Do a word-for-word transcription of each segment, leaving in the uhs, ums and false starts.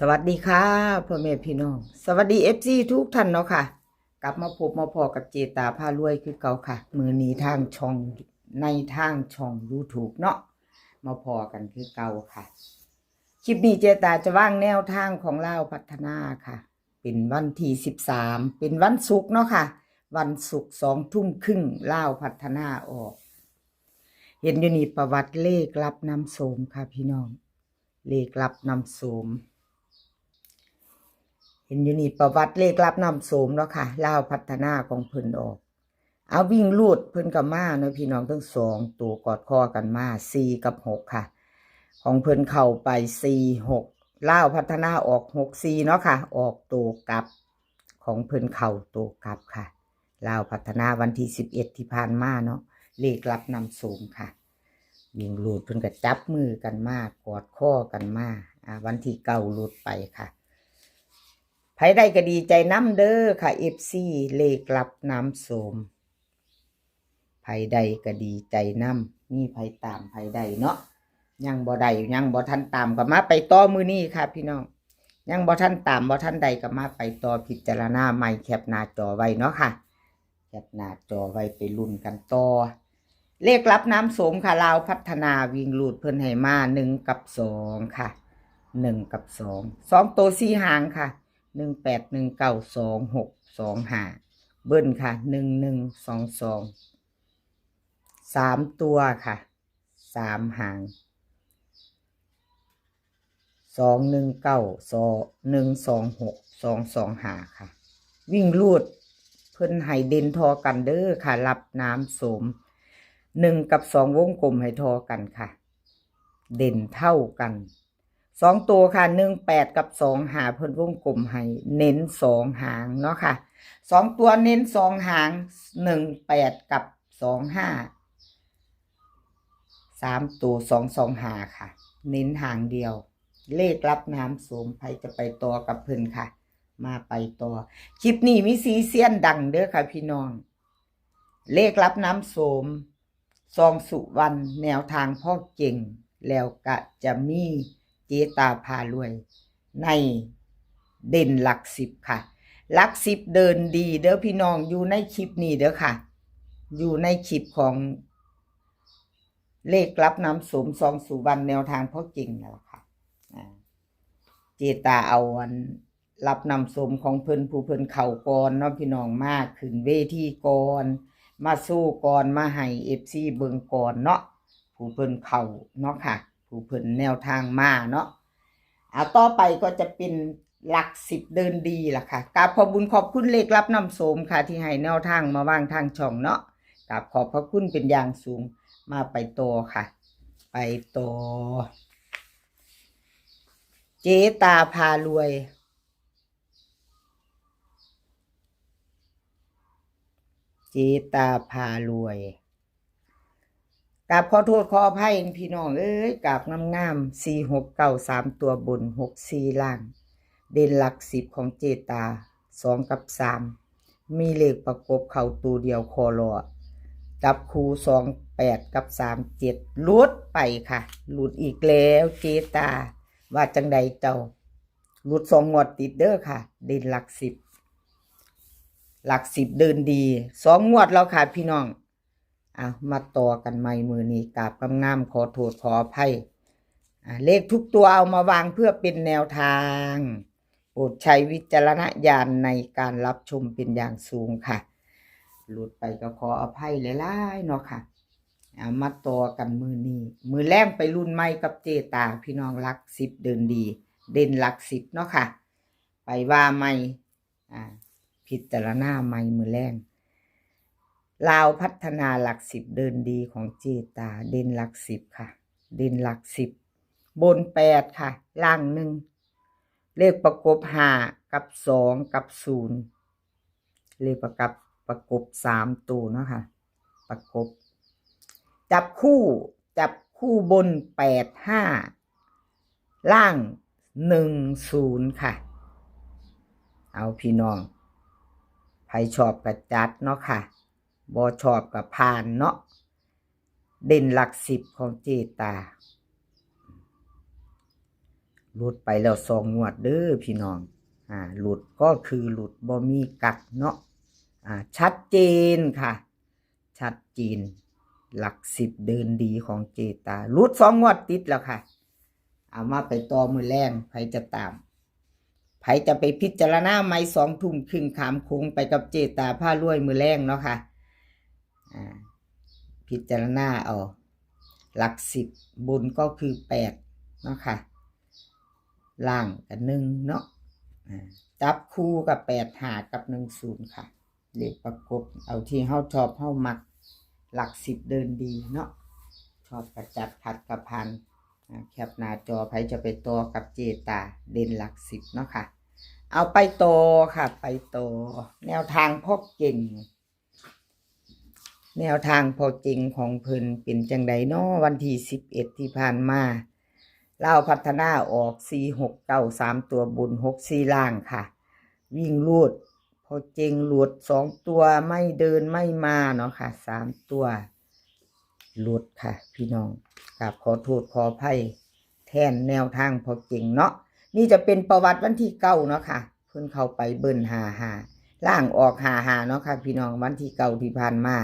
สวัสดีค่ะ พ่อแม่พี่น้อง สวัสดี เอฟซี ทุกท่านเนาะค่ะ กลับมาพบมาพ้อกับเจตาพารวยคือเก่าค่ะ มื้อนี้ทางช่อง ในทางช่อง YouTube เนาะ มาพ้อกันคือเก่าค่ะ คลิปนี้เจตาจะวางแนวทางของลาวพัฒนาค่ะ เป็นวันที่สิบสาม เป็นวันศุกร์เนาะค่ะ วันศุกร์สองทุ่มครึ่ง ลาวพัฒนาออก เห็นอยู่นี่ประวัติเลขลับนำโสมค่ะพี่น้อง เลขลับนำโสม เห็นอยู่นี่ประวัติเลขลับนำโสมเนาะค่ะ ลาวพัฒนาของเพิ่นออก เอาวิ่งรูดเพิ่นก็มาเนาะพี่น้อง ทั้งสองตัวกอดข้อกันมา สี่ กับ หก ค่ะ ของเพิ่นเข้าไป สี่ หก ลาวพัฒนาออก หก สี่ เนาะค่ะ ออกตัวกลับ ของเพิ่นเข้าตัวกลับค่ะ ลาวพัฒนาวันที่สิบเอ็ดที่ผ่านมาเนาะ เลขลับนำโสมค่ะ วิ่งรูดเพิ่นก็จับมือกันมากอดข้อกันมา อ่า วันที่เก้ารูดไปค่ะ ไผได้ก็ดีใจนำเด้อค่ะ เอฟซี เลขลับนำโสม ไผได้ก็ดีใจนำ มีไผตามไผได้เนาะ ยังบ่ได้ยังบ่ทันตามก็มาไปต่อมื้อนี้ค่ะพี่น้อง ยังบ่ทันตามบ่ทันได้ก็มาไปต่อ พิจารณาใหม่ แคปหน้าจอไว้เนาะค่ะ แคปหน้าจอไว้ไปลุ้นกันต่อ เลขลับนำโสมค่ะ ลาวพัฒนาวิ่งรูดเพิ่นให้มา หนึ่ง กับ สอง ค่ะ หนึ่ง กับ สอง สอง ตัวสี่หางค่ะ หนึ่ง แปด หนึ่ง เก้า สอง หก สอง ห้า เบิ้ลค่ะ หนึ่ง หนึ่ง สอง สอง สาม ตัวค่ะ สาม หาง สอง หนึ่ง เก้า สอง หนึ่ง สอง หก สอง สอง ห้า ค่ะ วิ่งรูดเพิ่นให้เด่นท่อกันเด้อค่ะ ลับนำโสม หนึ่ง กับ สอง วงกลมให้ท่อกันค่ะ เด่นเท่ากัน สอง ตัวค่ะ หนึ่ง แปด กับ สอง ห้า เพิ่นวงกลมให้ เน้น สอง หางเนาะค่ะ สอง ตัวเน้น สอง หาง หนึ่ง แปด กับ สอง ห้า สาม ตัว สอง สอง ห้า ค่ะ เน้นหางเดียว เลขลับนำโสม ไผจะไปต่อกับเพิ่นค่ะ มาไปต่อ คลิปนี้มีสี่เซียนดังเด้อค่ะพี่น้อง เลขลับนำโสม ซองสุวรรณ แนวทางพ่อเก่ง แล้วก็จะมีเจตาพารวย ในเด่นหลักสิบค่ะ หลักสิบเดินดีเด้อพี่น้อง อยู่ในคลิปนี้เด้อค่ะ อยู่ในคลิปของเลขลับนำโสม ซองสุวรรณ แนวทางพ่อเก่งนั่นแหละค่ะ อ่า เจตาเอาอันลับนำโสมของเพิ่น ผู้เพิ่นเข้าก่อนเนาะพี่น้อง มาขึ้นเวทีก่อน มาโชว์ก่อน มาให้ เอฟซี เบิ่งก่อนเนาะ ผู้เพิ่นเข้าเนาะค่ะ ผู้เพิ่นแนวทางมาเนาะ อ่า ต่อไปก็จะเป็นหลักสิบเดินดีล่ะค่ะ กราบขอบบุญขอบคุณเลขลับนำโสมค่ะ ที่ให้แนวทางมาวางทางช่องเนาะ กราบขอบพระคุณเป็นอย่างสูง มาไปต่อค่ะ ไปต่อ เจตาพารวย เจตาพารวย กราบขอโทษขออภัยพี่น้องเอ้ย กราบงามๆ สี่หกเก้า สามตัวบน หกสี่ ล่าง เด่นหลักสิบของเจตา สอง กับ สาม มีเลขประกบเข้าตัวเดียวคอลอ จับคู่ สองแปด กับ สามเจ็ด หลุดไปค่ะ หลุดอีกแล้วเจตา ว่าจังใดเจ้า หลุดสองงวดติดเด้อค่ะ เด่นหลักสิบ หลักสิบเดินดี สองงวดแล้วค่ะพี่น้อง เอามาต่อกันใหม่มื้อนี้ กราบงามๆ ขอโทษขออภัย อ่า เลขทุกตัวเอามาวางเพื่อเป็นแนวทาง โปรดใช้วิจารณญาณในการรับชมเป็นอย่างสูงค่ะ หลุดไปก็ขออภัยหลายๆ เนาะค่ะ เอามาต่อกันมื้อนี้ มื้อแลงไปลุ้นใหม่กับเจตา พี่น้อง หลักสิบเดินดี เด่นหลักสิบเนาะค่ะ ไปว่าใหม่ อ่า พิจารณาใหม่มื้อแลง ลาวพัฒนาหลักสิบเดินดีของเจตา เด่นหลักสิบค่ะ เด่นหลักสิบ บนแปดค่ะ ล่างหนึ่ง เลขประกบห้ากับสองกับศูนย์ เลขประกับ ประกบสามตัวเนาะค่ะ ประกบ จับคู่ จับคู่บนแปดห้า ล่างหนึ่งศูนย์ค่ะ เอาพี่น้อง ไผชอบก็จัดเนาะค่ะ บ่ชอบก็ผ่านเนาะ เด่นหลักสิบของเจตา หลุดไปแล้วสองงวดเด้อพี่น้อง อ่า หลุดก็คือหลุด บ่มีกักเนาะ อ่า ชัดเจนค่ะ ชัดเจน หลักสิบเดินดีของเจตา หลุดสองงวดติดแล้วค่ะ เอามาไปต่อมื้อแลง ไผจะตาม ไผจะไปพิจารณาใหม่ สองทุ่มครึ่งข้ามโขงไปกับเจตาพารวยมื้อแลงเนาะค่ะ อ่า พิจารณาเอา หลักสิบบนก็คือแปดเนาะค่ะ ล่างกับหนึ่งเนาะ อ่า จับคู่กับแปดห้ากับหนึ่งศูนย์ค่ะ เลขประกบ เอาที่เฮาชอบเฮามัก หลักสิบเดินดีเนาะ ชอบกะจัด ขัดกะผ่าน อ่า แคปหน้าจอ ไผจะไปต่อกับเจตา เด่นหลักสิบเนาะค่ะ เอาไปต่อค่ะ ไปต่อ แนวทางพ่อเก่ง แนวทางพ่อเก่งของเพิ่นเป็นจั่งใดน้อ วันที่สิบเอ็ดที่ผ่านมา ลาวพัฒนาออกสี่หกเก้า สามตัวบน หกสี่ล่างค่ะ วิ่งรูด พ่อเก่งหลุดสองตัว ไม่เดินไม่มาเนาะค่ะ สามตัวหลุดค่ะพี่น้อง กราบขอโทษขออภัยแทนแนวทางพ่อเก่งเนาะ นี่จะเป็นประวัติวันที่เก้าเนาะค่ะ เพิ่นเข้าไปเบิ้ลห้าห้า ล่างออกห้าห้าเนาะค่ะพี่น้อง วันที่เก้าที่ผ่านมา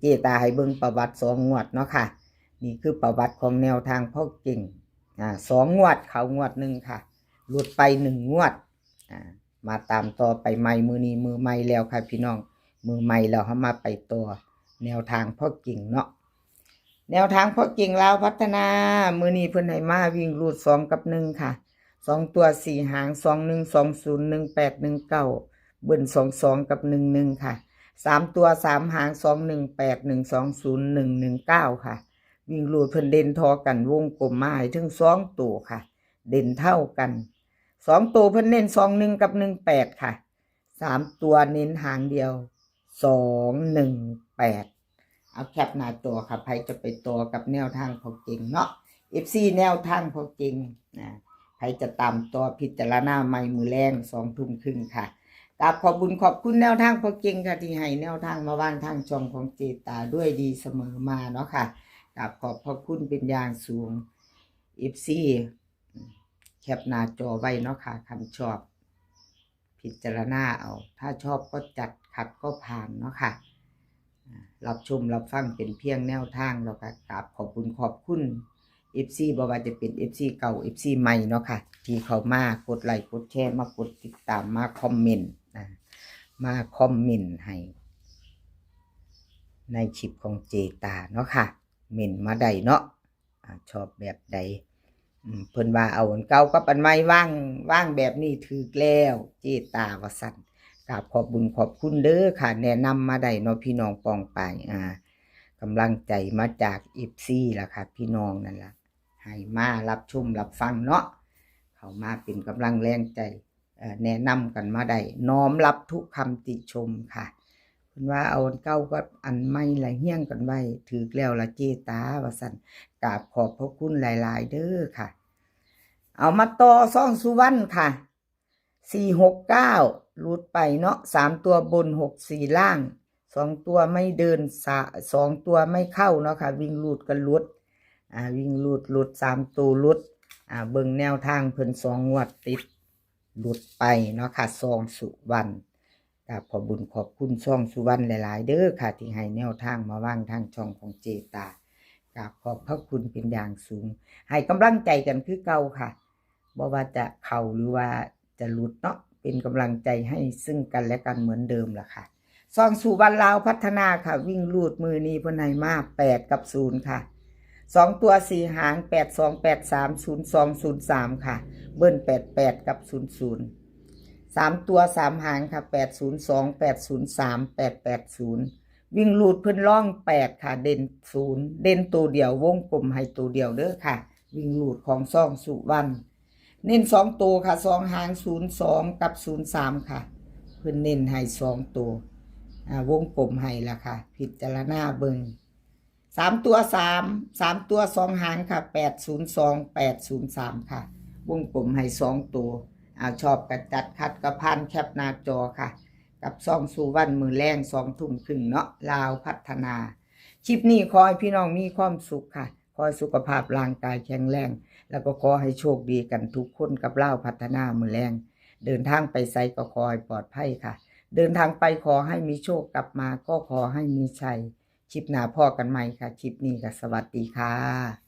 เจตาให้เบิ่งประวัติสองงวดเนาะค่ะ นี่คือประวัติของแนวทางพ่อเก่ง อ่า สองงวดเข้างวดหนึ่งค่ะ หลุดไปหนึ่งงวด อ่า มาตามต่อไปใหม่ มื้อนี้มื้อใหม่แล้วค่ะพี่น้อง มื้อใหม่แล้วเฮามาไปต่อแนวทางพ่อเก่งเนาะ แนวทางพ่อเก่งลาวพัฒนา มื้อนี้เพิ่นให้มาวิ่งรูดสองกับหนึ่งค่ะ สองตัวสี่หาง สองหนึ่ง สองศูนย์ หนึ่งแปด หนึ่งเก้า เบิ้ลสองสองกับหนึ่งหนึ่งค่ะ สามตัวสามหาง สองหนึ่งแปด หนึ่งสองศูนย์ หนึ่งหนึ่งเก้าค่ะ วิ่งรูดเพิ่นเด่นทอกัน วงกลมมาให้ถึงสองตัวค่ะ เด่นเท่ากัน สองตัวเพิ่นเน้นสองหนึ่งกับหนึ่งแปดค่ะ สามตัวเน้นหางเดียว สองหนึ่งแปด เอาแคปหน้าจอค่ะ ไผจะไปต่อกับแนวทางพ่อเก่งเนาะ เอฟซี แนวทางพ่อเก่งนะ ไผจะตามต่อพิจารณาใหม่มื้อแลงสองทุ่มครึ่งค่ะ กราบขอบบุญขอบคุณแนวทางพ่อเก่งค่ะ ที่ให้แนวทางมาวางทางช่องของเจตาด้วยดีเสมอมาเนาะค่ะ กราบขอบพระคุณเป็นอย่างสูง เอฟซี แคปหน้าจอไว้เนาะค่ะ คันชอบ พิจารณาเอา ถ้าชอบก็จัด ขัดก็ผ่านเนาะค่ะ อ่า รับชมรับฟังเป็นเพียงแนวทาง แล้วก็กราบขอบบุญขอบคุณ เอฟซี บ่ว่าจะเป็น เอฟซี เก่า เอฟซี ใหม่เนาะค่ะ ที่เข้ามากดไลค์กดแชร์ มากดติดตาม มาคอมเมนต์ อ่า มาคอมเมนต์ให้ ในคลิปของเจตาเนาะค่ะ เม้นมาได้เนาะ อ่า ชอบแบบใด อืม เพิ่นว่าเอาอันเก่ากับอันใหม่วาง วางแบบนี้ถืกแล้ว เจตาว่าซั่น กราบขอบบุญขอบคุณเด้อค่ะ แนะนำมาได้เนาะพี่น้องปองปาย อ่า กำลังใจมาจาก เอฟซี ล่ะค่ะ พี่น้องนั่นล่ะ ให้มารับชมรับฟังเนาะ เข้ามาเป็นกำลังแรงใจ เอ่อ แนะนำกันมาได้ น้อมรับทุกคำติชมค่ะ เพิ่นว่าเอาอันเก่ากับอันใหม่ละเฮี้ยงกันไว้ ถืกแล้วละเจตา ว่าซั่น กราบขอบพระคุณหลายๆ เด้อค่ะ เอามาต่อซองสุวรรณค่ะ สี่หกเก้า หลุดไปเนาะ สามตัวบน หกสี่ล่าง สองตัวไม่เดิน สะ- สองตัวไม่เข้าเนาะค่ะ วิ่งรูดก็หลุด อ่า วิ่งรูดหลุด สามตัวหลุด อ่า เบิ่งแนวทางเพิ่นสองงวดติด หลุดไปเนาะค่ะ ซองสุวรรณ กราบขอบบุญขอบคุณซองสุวรรณหลายๆ เด้อค่ะ ที่ให้แนวทางมาวางทางช่องของเจตา กราบขอบพระคุณเป็นอย่างสูง ให้กำลังใจกันคือเก่าค่ะ บ่ว่าจะเข้าหรือว่าจะหลุดเนาะ เป็นกำลังใจให้ซึ่งกันและกันเหมือนเดิมล่ะค่ะ ซองสุวรรณลาวพัฒนาค่ะ วิ่งรูดมื้อนี้เพิ่นให้มาแปดกับศูนย์ค่ะ สองตัวสี่หาง แปดสอง แปดสาม ศูนย์สอง ศูนย์สามค่ะ เบิ้ลแปดแปดกับศูนย์ศูนย์ สามตัวสามหางค่ะ แปดศูนย์สอง แปดศูนย์สาม แปดแปดศูนย์ วิ่งรูดเพิ่นร่องแปดค่ะ เด่นศูนย์ เด่นตัวเดียว วงกลมให้ตัวเดียวเด้อค่ะ วิ่งรูดของซองสุวรรณ เน้นสองตัวค่ะ สองหาง ศูนย์สอง กับ ศูนย์สามค่ะ เพิ่นเน้นให้สองตัว อ่า วงกลมให้ละค่ะ พิจารณาเบิ่ง สามตัวสาม สามตัวสองหางค่ะ แปดศูนย์สอง แปดศูนย์สามค่ะ วงกลมให้สองตัว อ่า ชอบกะจัด ขัดกะผ่าน แคปหน้าจอค่ะ กับซองสุวรรณมื้อแลงสองทุ่มครึ่งเนาะ ลาวพัฒนา คลิปนี้ขอให้พี่น้องมีความสุขค่ะ ขอให้สุขภาพร่างกายแข็งแรง แล้วก็ขอให้โชคดีกันทุกคนกับลาวพัฒนามื้อแลง เดินทางไปไสก็ขอให้ปลอดภัยค่ะ เดินทางไปขอให้มีโชค กลับมาก็ขอให้มีชัย คลิปหน้าพ้อกันใหม่ค่ะ คลิปนี้ก็สวัสดีค่ะ